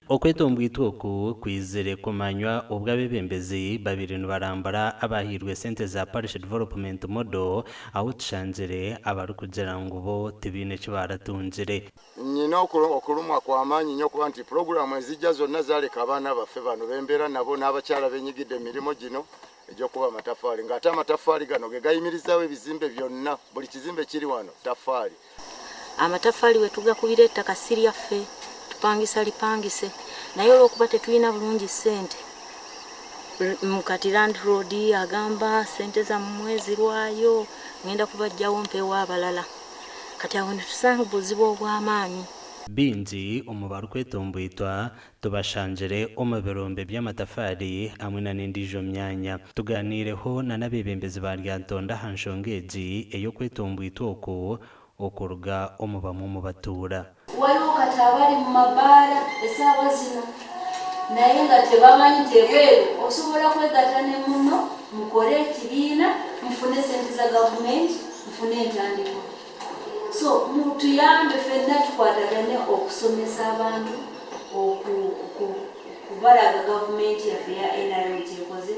Okwetombwitwa oku kwizire kumanywa obu abeebembezi babaire nibarambura abahairwe sente za Parish Development Model ahu tushangire abarikugira ngu bo tibaine eki baratungire. Nyine okurumwa kw'amaanyi nnyo kuba nti pulogulaamu ezijja zonna zaleka abaana baffe bano bembeera nabo n'abakyala benyigidde mu mirimu gino egy'okukuba amataffaali ng'ate amataffaali gano ge gayimirizaawo ebizimbe byonna buli kizimbe kiri wano ttaffaali. Amataffaali we tugakubira ettaka si lyaffe, tupangisa lipangise naye olw'okuba tetulina bulungi ssente kati landlord agamba ssente zammwe zirwayo ngenda kubaggyawo mpeewo abalala kati awo ne tusanga obuzibu obw'amaanyi. Baingi omu barikwetomboitwa tubashangire omu birombe by'amatafaari hamwe na n'endiijo myanya. Tugaaniireho na n'abeebembezi ba Lyantonde aha nshonga egi ey'okwetomboitwa oku okuruga omu bamwe omu batuura. Waliwo kati abali mu mabaala esaawa zino naye nga tebamanyi nti ebweru osobola kwegatta ne munno mukole ekibiina mufune sente za gavumenti mufune entandikwa. So mutuyambe fenna tukwatagane okusomesa abantu okubalaga gavumenti yaffe eya nrm kyekoze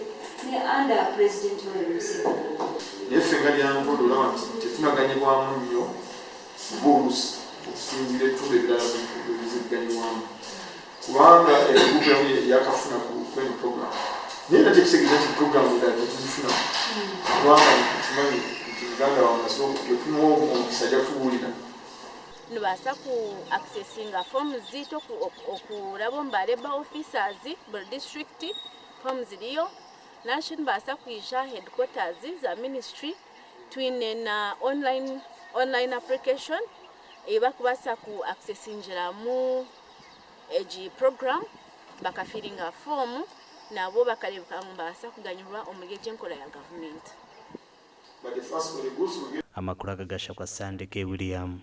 ne under President Yoweri Museveni. Naye ffe nga Lyantonde olaba nti tetunaganyibwamu nnyo oba oluusi okusinziira ebitundu ebirala bwebiziganyibwamu kubanga egurupu emu yakafuna ku kweno program naye era tekitegeeza nti program endala tetuzifuna kubanga kimanyi nti muganda wange asobola bwetumuwa omukisa ajja kutubuulira. Nibaasa ku accessinga forms zaitu okuraba omu ba labour officers buri district forms ziriyo. Narishi nibaasa kwija aha headquarters za ministry twine na online online application ei barikubaasa ku accessingiramu egi program bakafiringa foomu nabo bakareebeka ngu nibabaasa kuganyirwa omuri egi enkora ya gavumenti. Amakuru aga gashakwa Sande K. William.